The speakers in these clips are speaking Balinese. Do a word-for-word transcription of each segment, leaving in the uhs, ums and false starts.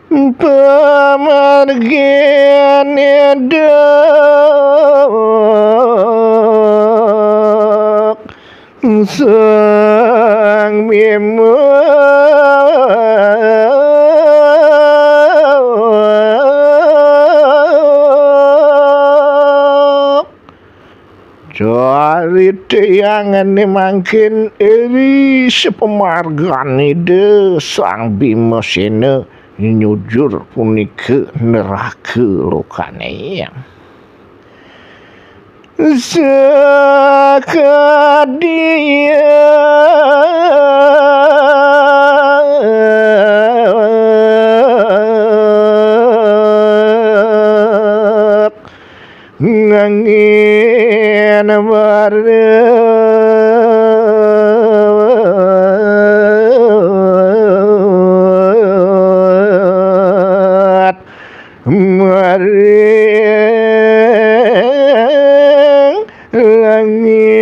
Pamargine duk Sang Bima. Carita yangane mangkin eri sapamargan Ida Sang Bima Sena nyujur punika neraka lokane. Sakadia ngangin barat maring langit.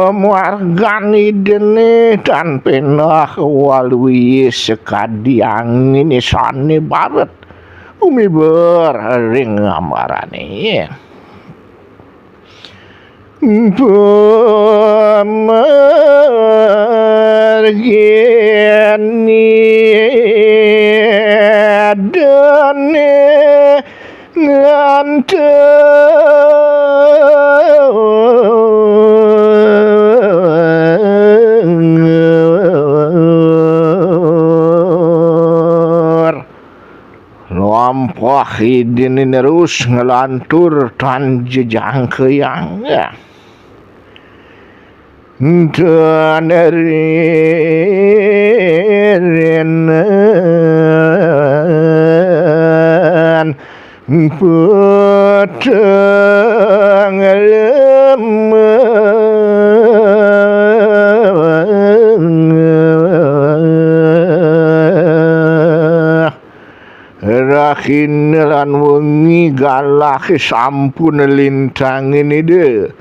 Margan Idene tan penah waluya sakadi angin isane baret umiber ring ambarane. Pamargine dane nglantur. Lampah Idene nerus nglantur tan jejangkayang. Tan renen peteng lemah. Rahina lan wengi galahe sampun lintangin Ida.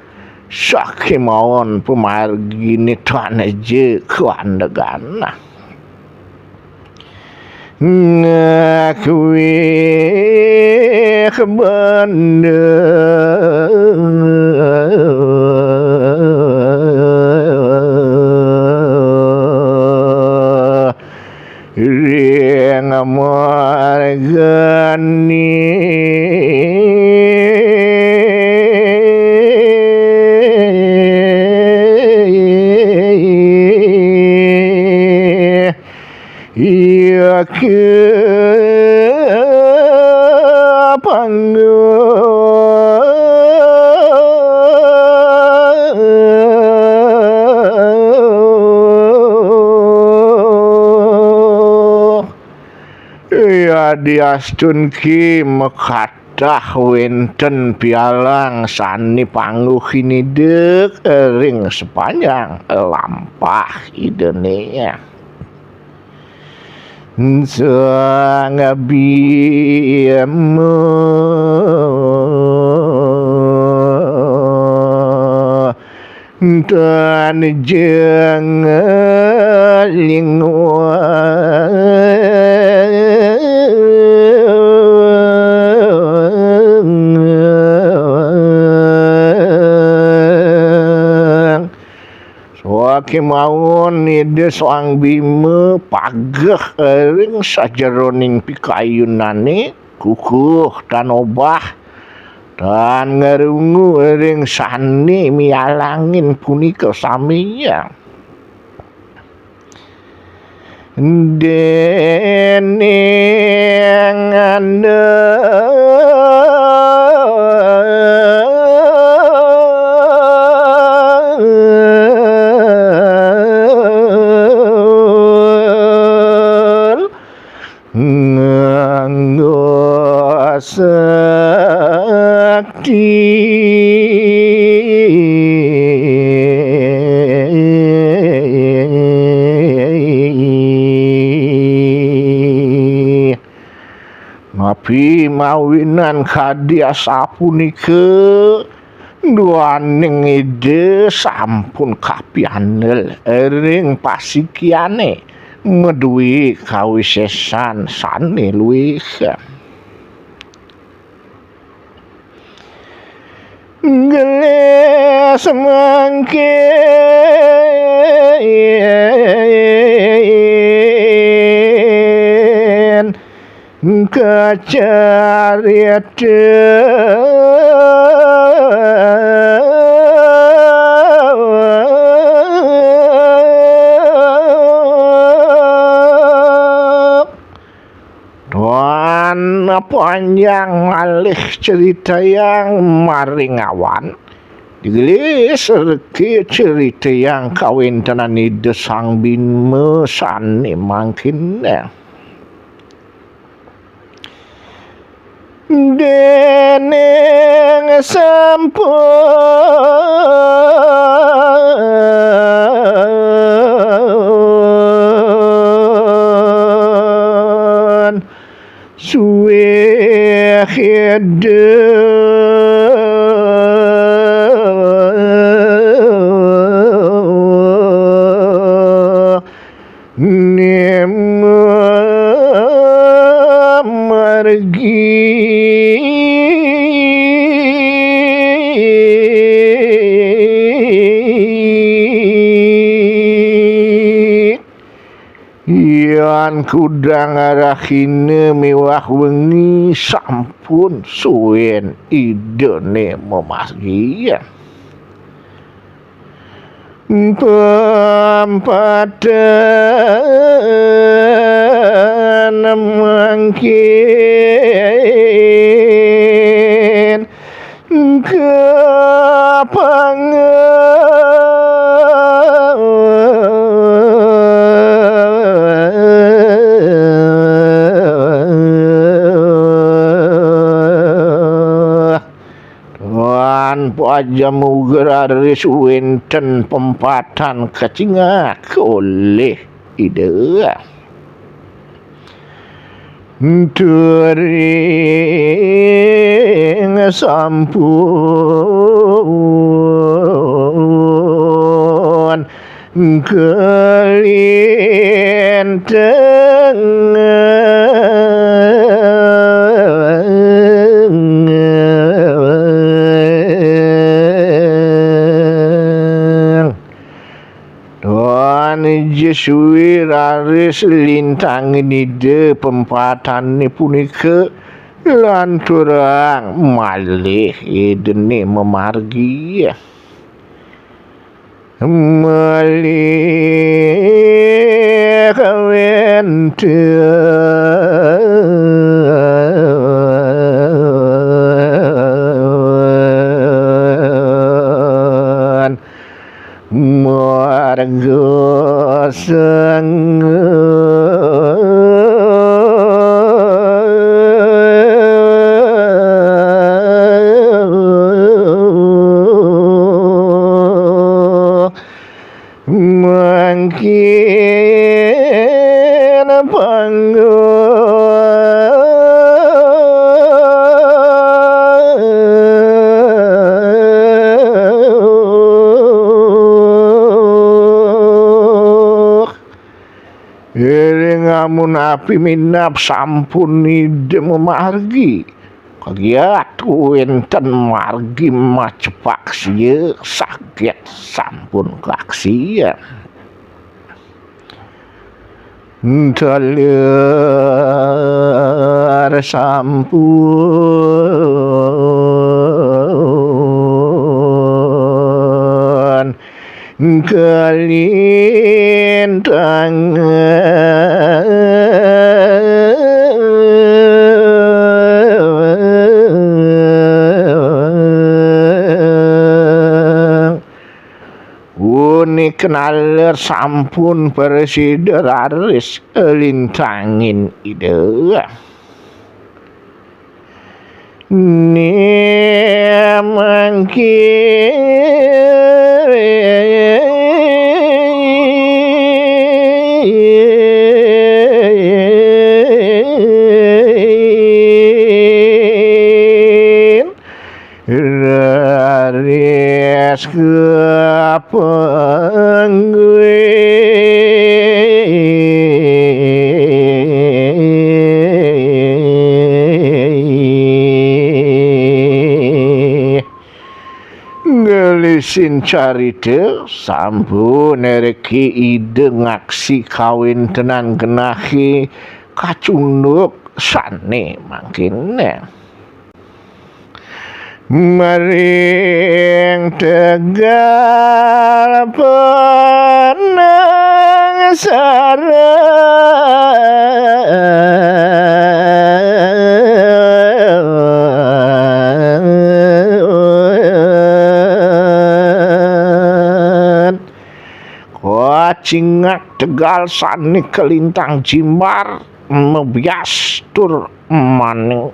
Sakémaon pamarginé tan ja kaandegan. Ngakuih benda ring margane. Iya ke pangguh. Iya diastun ki makatah wénten pialang sané pangguh inidek ring sepanjang lampah Idané. Sang Bima tan jeng lingwang. Sakémaon Ida Sang Bima pageh ring sajeroning pikayunané, kukuh tan obah, tan ngrungu ring sané mialangin punika sami. Déning andel nganggo sakti. Napi mawinan kadi asapunika, duaning Ida sampun kapiandel ring pasikiane, madué kawisésan sané luih. Gelis mangkin kacarita. Tuan panjang malih ceritayang maring awan. Digelis reki ceritayang kawéntenan Ida Sang Bima sané mangkin. Déning sampun suwé Ida né mamargi. Yan kudang rahina miwah wengi sampun suwén Idané mamargi. Pempatan mangkin kapang. Tuan pajamuger raris wénten pempatan kacingak olih Ida. Turing sampun kalintang. Tuan Jesuwi raris lintangin Ida pempatané punika, lanturang malih Idané mamargi. Malih kawénten marga sanga. Mangkin pangguh. Iring amun api minab sampun Ida mamargi. Kagiat wénten margi macepak sia saget sampun kaksian. Taler sampun kalintang. Punika naler sampun prasida raris lintangin Ida. Né mangkin Kapangguih ngelisin carita sampun riki Ida ngaksi kawintenan genahé kacunduk sané mangkin. Maring tegal penangsaran. Kacingak tegal sané kalintang jimbar mabias tur maning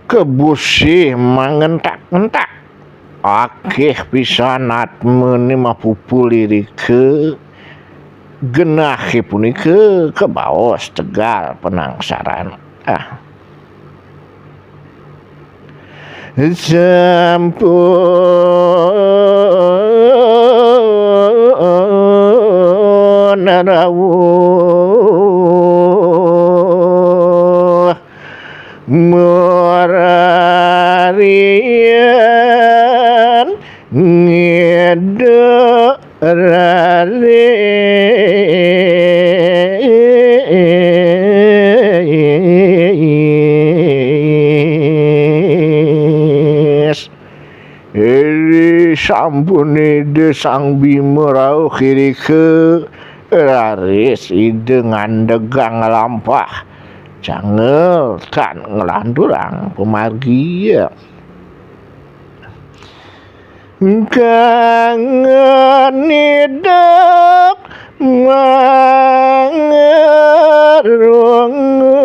kebusih mangentak-entak. Akéh pisan atmané mapupul irika genahé punika kabaos tegal penangsaran. Ah. Sampun rawuh mararian ngiduk raris. Iri sampun Ida Sang Bima rauh irika, raris Ida ngandegang lampah, cangel tan nglanturang pamargi. Kangen idep mangerungut.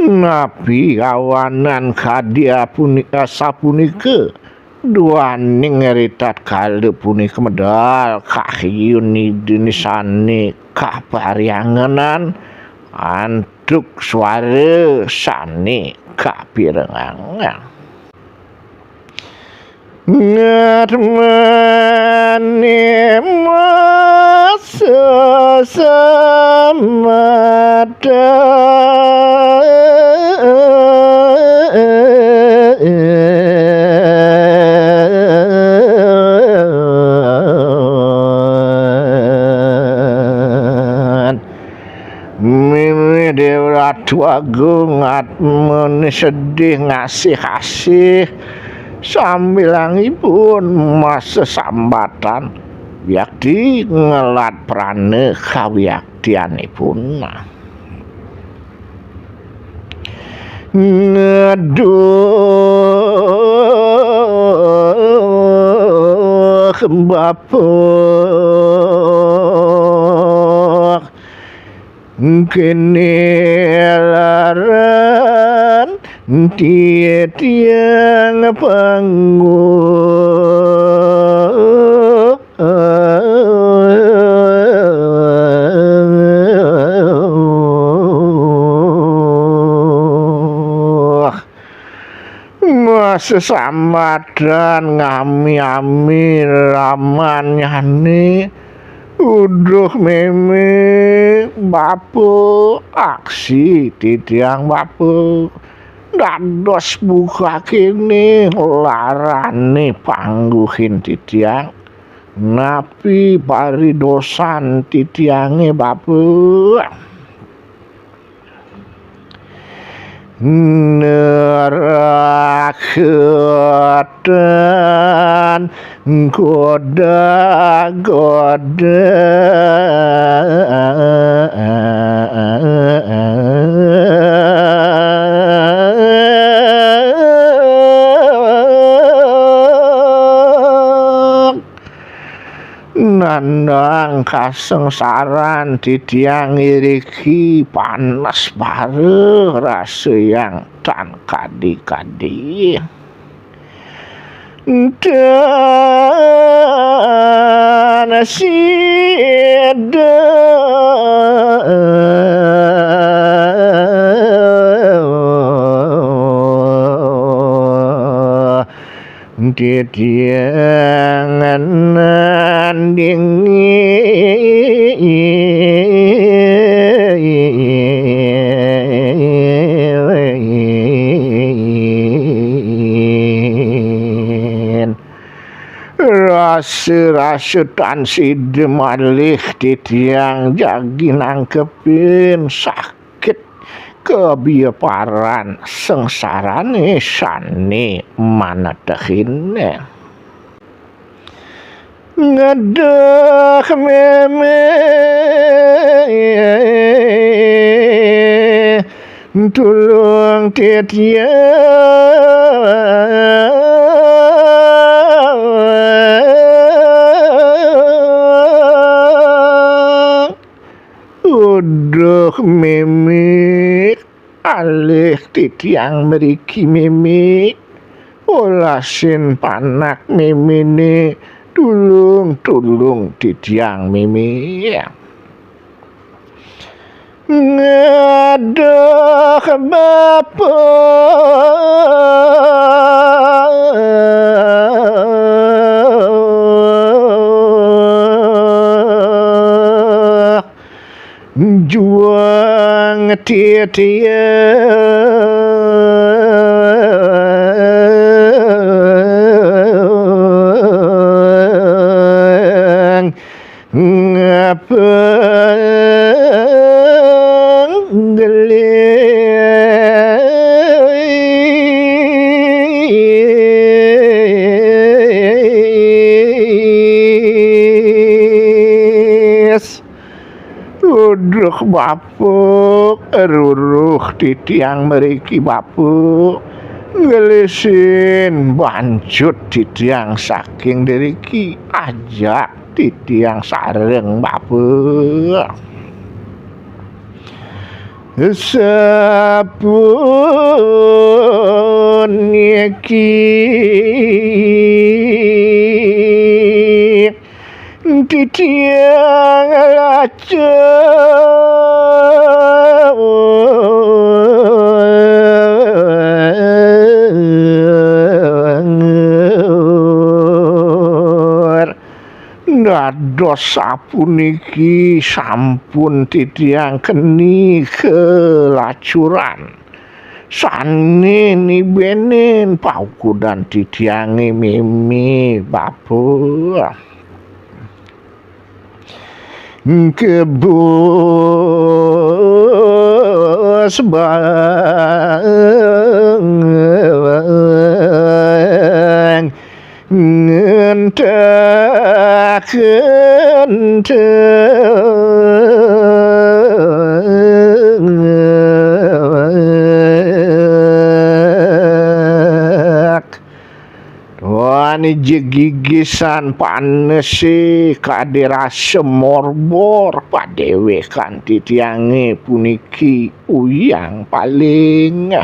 Napi awanan kadi apuni-, asapunika? Duaning ritatkala punika medal kayun Ida sané kapariangenan antuk suara sané kapirengang. Ngatmani masa samatan. Mimih Déwa Ratu Agung atmané sedih ngasih-asih, sambilangipun masesambatan wiakti ngelat prana kawiaktianipun. Ngeduh Bapa, kéné laran titiang pangguh. Masesambatan ngami-ami ramannyané. Uduh mémé, Bapa, aksi titiang, Bapa. Dados buka kéné larané pangguhin titiang. Napi paridosan titiangé, Bapa? Nerakatan goda-goda. Nandang kasengsaran titiang iriki panes para rasa yang tan kadi-kadi. Tan sida Titiang nandingin. Rasa-rasa tan sida malih titiang jagi nangkepin sakit kabiaparan sengsarane sane manetehine. Ngeduh meme tulung titiang. Uduh meme, alih titiang mriki meme. Olasin panak memene, tulung-tulung titiang meme. Ngeduh bapa. Juang titiang ngapang gelis. Uduh bapa, ruruh titiang mriki bapa. Ngelisin bancut titiang saking driki, ajak titiang sareng bapa. Sapuniki titiang lacur. Dados sapuniki sampun titiang keni kelacuran sane nibenin paukudan titiange meme bapa. Kebus bang ngentak-entak. Wani jegigisan panese kade rasa morbor padewekan titiange puniki uyang paling.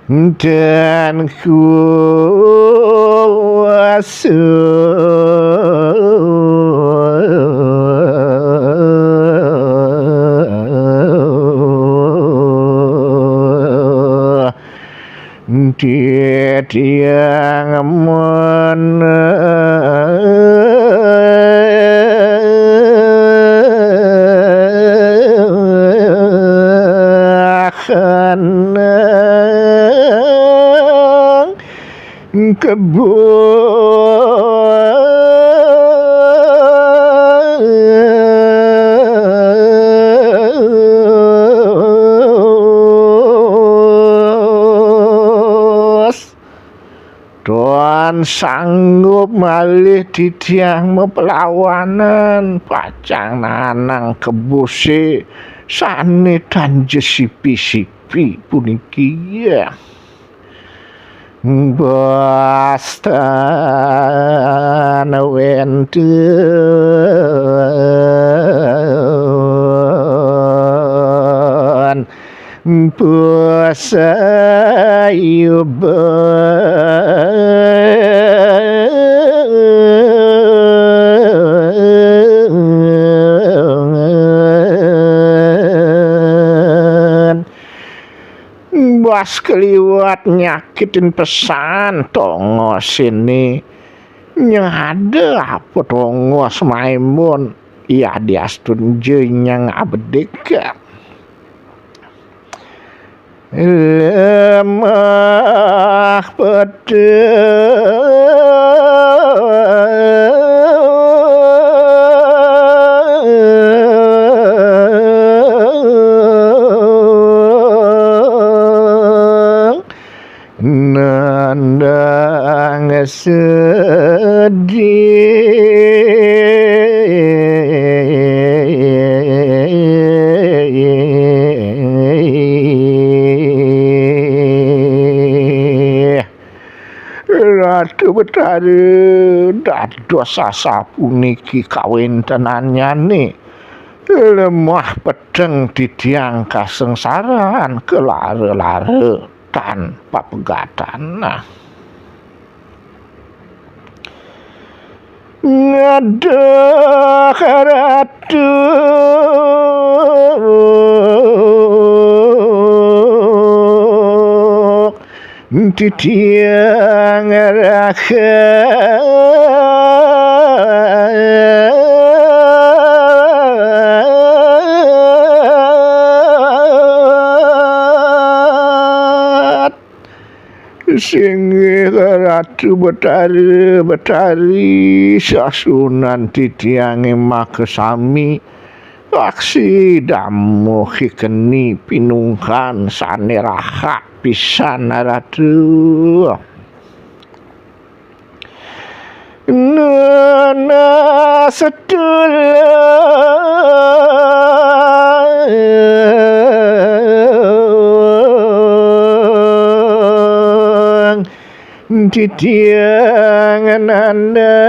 Dan kuasa titiang manahang kebus. Tan sanggup malih titiang maperlawanan, pacang nanang kebuse sane tan jesipi-sipi puniki. Bastan wenten pasayuban. Pas keliwat nyakitin pesan tongos ini, nyade apa tongos maimun, ya diastun je nyang abedika. Lemah peteng. Nandang sedih. Ratu Betara, dados asapuniki kawentenannyane, lemah peteng titiang kasengsaran kelara-lara tan papegatan. Ngaduh, Ratu. Titiang rahat. Singgih Ratu Betara, Betari, sasunan titiange makasami, aksi damuh keni pinungkan sane rahat pisan, Ratu. Nunas tulung titiang nandang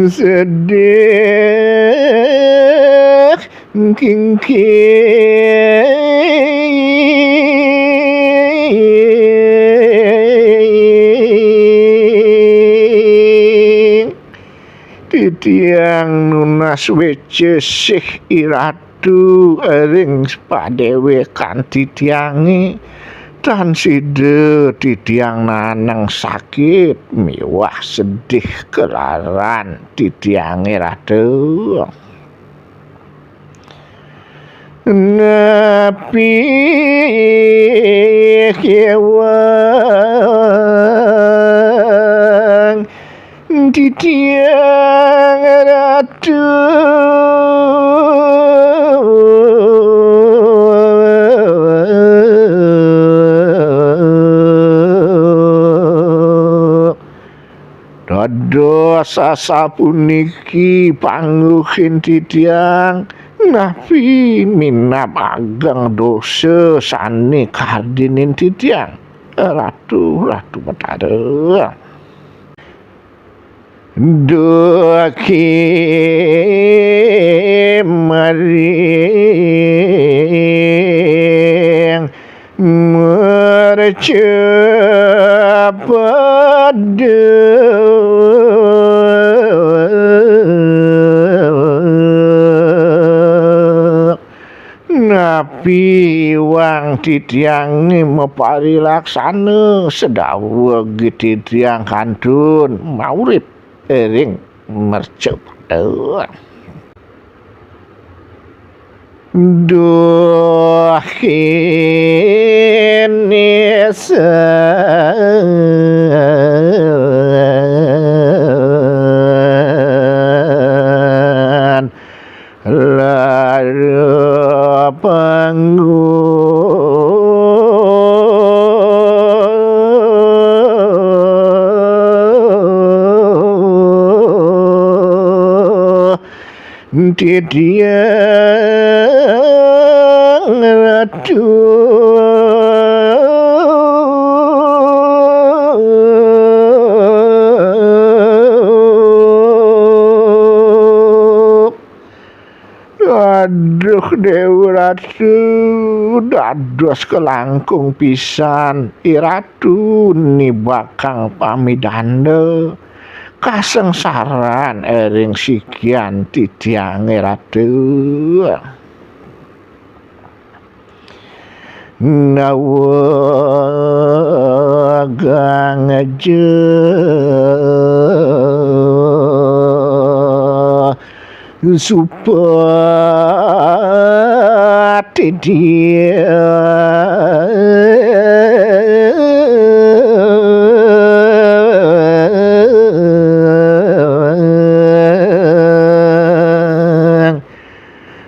sedih kingking. Titiang nunas wecesih I Ratu ring padewekan titiange, tan sida titiang nanang sakit miwah sedih kelaran titiange, Ratu. Napi kewang titiang, Ratu? Dados asapuniki pangguhin titiang, napi minab ageng dosa sane kardinin titiang, Ratu, Ratu Betara? Duh kemering mercapada. Napi wang titiange maparilaksana sadaweg titiang kantun maurip ring mercapada? Duh kene san lara pangguh titiang, Ratu. Aduh, Dewi Ratu, dados kalangkung pisan I Ratu nibakang pamidanda. kasengsaran ering sikian titiange, Ratu. Nawegang aja supati dia.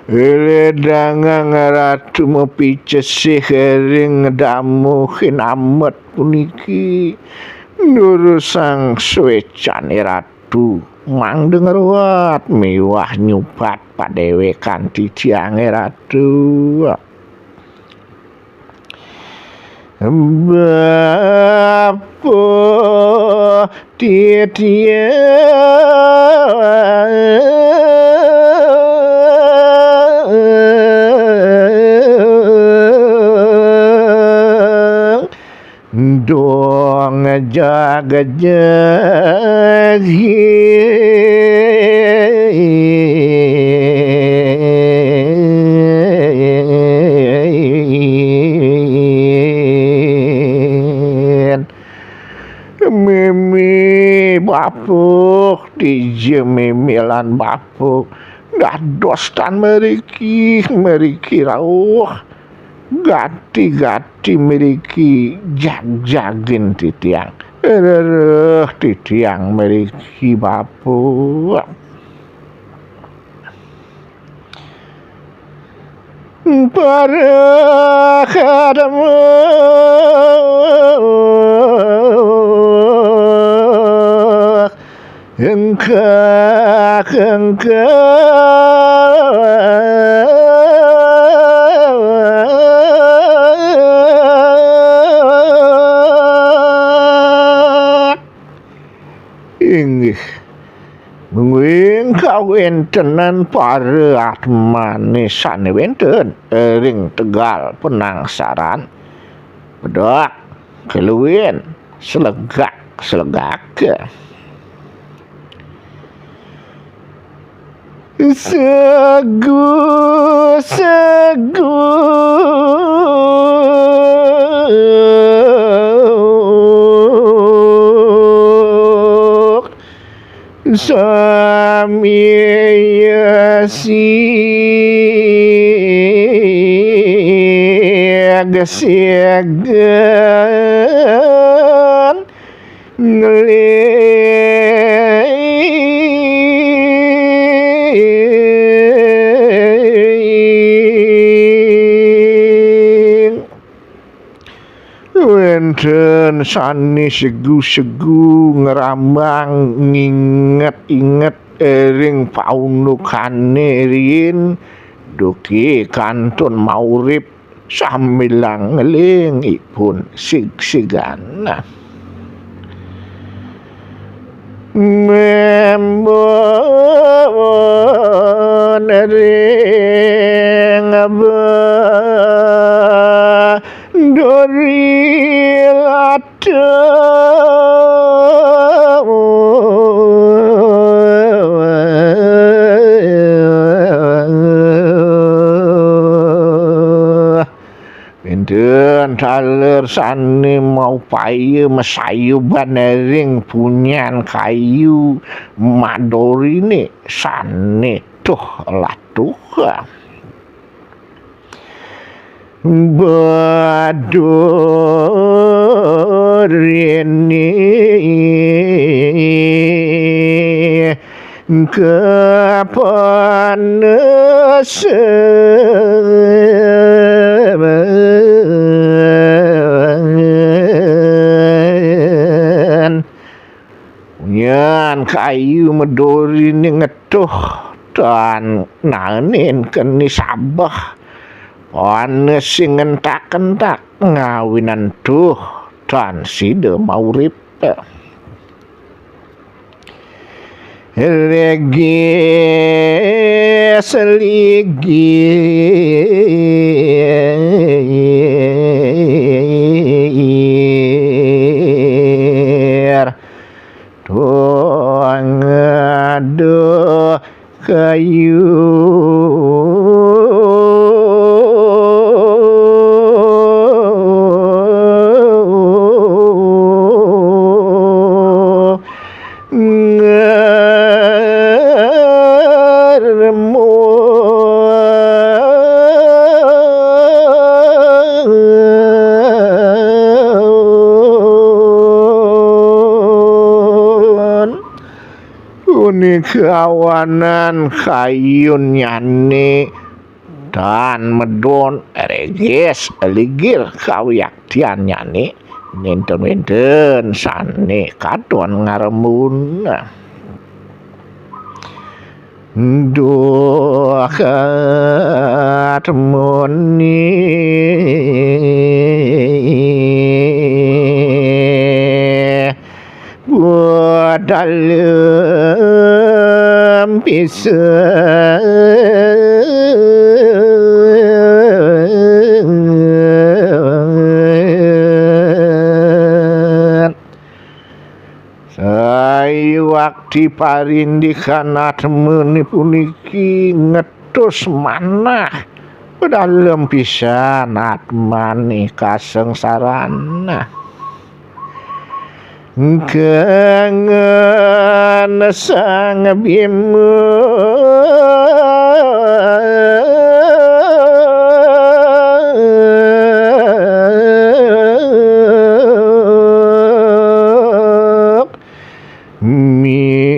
Ledangang Ratu mapicesih ring damuhin amet puniki, nurusang swecane Ratu mangda ngruat miwah nyupat padewekan titiange, Ratu. Bapa titiang dong jagjagin. Mimi bapa, dija mimi lan bapa dados tan mriki, mriki rauh. Gati-gati mriki jagjagin titiang. Rereh titiang mriki, Bapa. Para kadama engkak, engkak. Inggih. Mungguing kawentenan para atmane sane wenten ring tegal penangsaran. Pedek, keluin, selegak, selegak. Segu, segu. Sami siag-siagan ngeling. Wenten sane segu-segu ngrambang nginget-inget ring paundukane riin duke kantun maurip sambilang ngeling ipun sigsigan. Membon ring Dori Latah. Pinten taler sane maupaya masayuban ring punyan kayu madorine sane tuh latuh. Badorine kapanesan. Punyan kayu madorine ngetuh tan naenin keni sabeh. Panes sing ngentak-entak ngawinan tuh tan sida maurip. Regi seligir. Tuh Ni kawanan kayunnyané tan medon, reges ligir kawiaktiannyané, nénten wénten sané katon ngarembun. Duh, katmoni budalem pisan. Sayuwakti parindikan atmani puniki ngetus manah pedalem pisan atmani kasengsaran. Kangen Sang Bima miragi.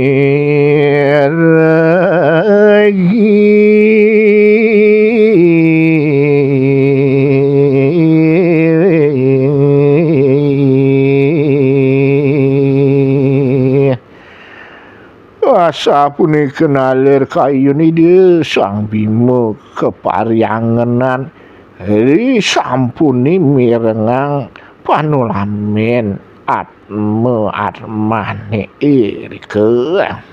Asapunika naler kayun Ida Sang Bima kaparyangenan, risampuni mirengang panulamin atma-atmane irika.